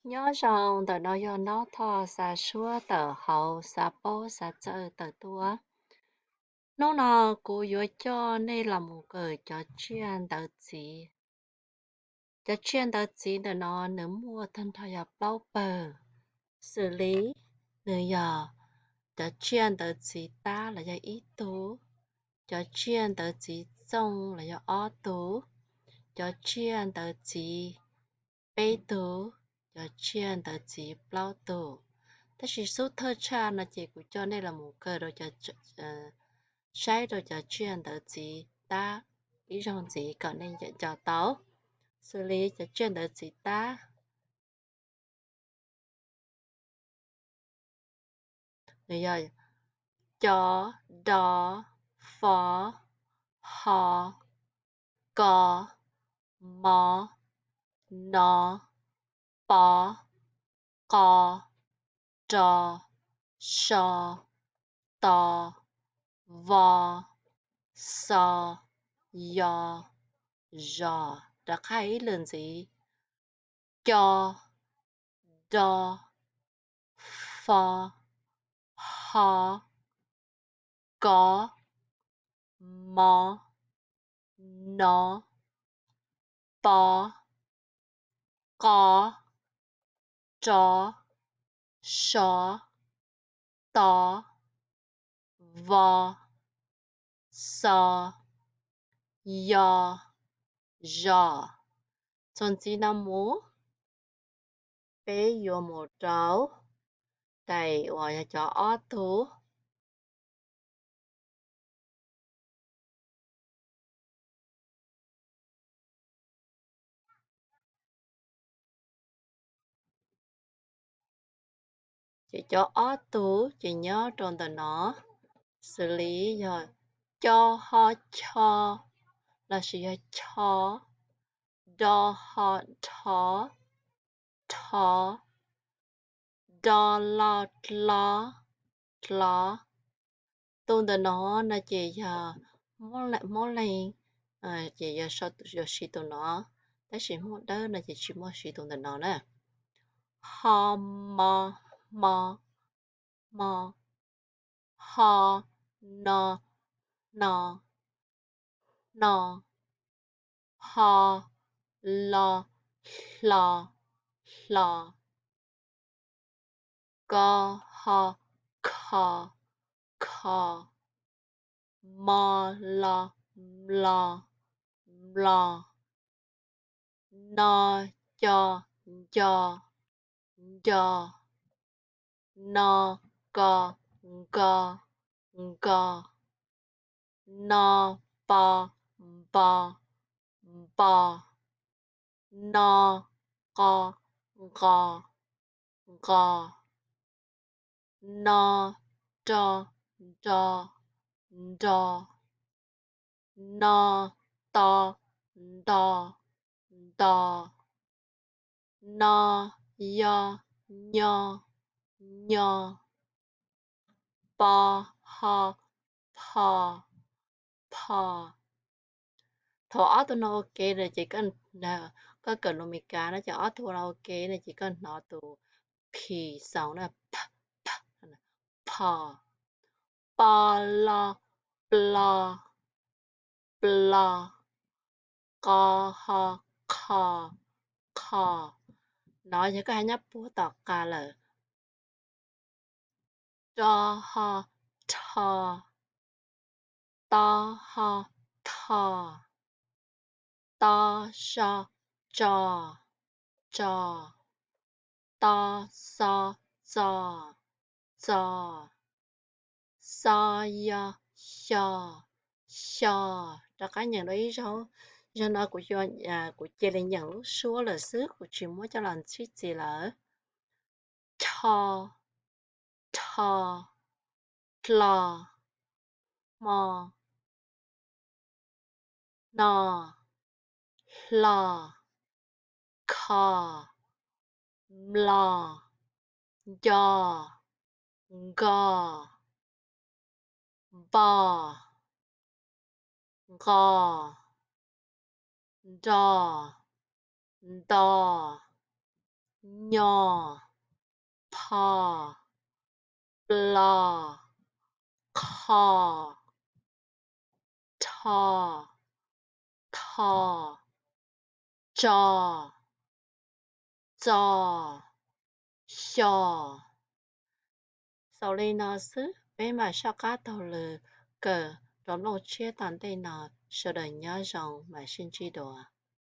Nyob zoo, ntawm no yog Nob Thoj xa suab tawm hauv, xa paub xa txawj tawm tuaj. Hnub no kuv yuav coj nej los mus kawm cov tsiaj ntawv txiv. Cov tsiaj ntawv txiv ntawm no nws muaj tag nrho yog plaub pawg, xws li nws yog cov tsiaj ntawv txiv tab los yog ib tug, cov tsiaj ntawv txiv txooj los yog ob tug, cov tsiaj ntawv txiv peb tug, cov tsiaj ntawv txiv plaub tug. Tab sis xub thawj tshaj no ces kuv coj nej los mus kawm rau cov, saib rau cov tsiaj ntawv txiv tab ib zaug ntxiv kom nej nco tau. Xws li cov tsiaj ntawv txiv tab, nws yog co, do, fo, ho, ko, mo, no, po, qo, ro, so, to, vo, xo, yo, zos. Rov qab ib lwm ntxiv: co, do, fo, ho, ko, mo, no, po, qo, ro, so, to, vo, xo, yo, zos. Txuas ntxiv no mus, peb yuav mus rau daim uas yog cov ob tug. Ces cov ob tug ces nyob rau ntawm no, xws li yog co ho cho lossis yog cho, do ho dho, rho, do lo dlo, dlo. Tus ntawm no no ces yog Hmoob Leeg, ces yog siv tus no, tab sis Hmoob Dawb no ces tsis muaj siv tus ntawm no na. Ho, mo, hmo, hmo, ho, no, hno, hno, ho, lo, hlo, hlo, ko, ho, kho, kho, mo, lo, mlo, mlo, no, co, nco, nco, no, ko, nko, nko, no, po, npo, npo, no, qo, nqo, nqo, no, ro, nro, nro, no, to, nto, nto, no, yo, nyo, nyo, po, ho, pho, pho. Thaum ob tug no ua ke na ces koj kawm lus Amelikas no ces ob tug no ua ke na ces koj hnov tus P sound na, pho, po, lo, plo, plo, qo, ho, qho, qho. No yog koj hais nyob puag tom qab lawm. Ro, ho, rho, to, ho, tho, to, so, tso, tso, to, xo, txo, txo, xo, yo, xyo, xyo. Rov qab nyeem dua ib zaug. Zaum no kuv, kuv cia li nyeem lub suab lawm xwb, kuv tsis muab coj los ntsib txiv lawm. Cho, rho, dlo, hmo, no, hlo, kho, mlo, nco, nko, npo, nqo, nro, nto, nyo, pho, plo, qho, rho, tho, tso, txo, xyo. Xaus li no xwb, peb mam soj qab taug lw kawm rau nplooj tshiab tom ntej no. Sawv daws nyob zoo, mam sib ntsib dua.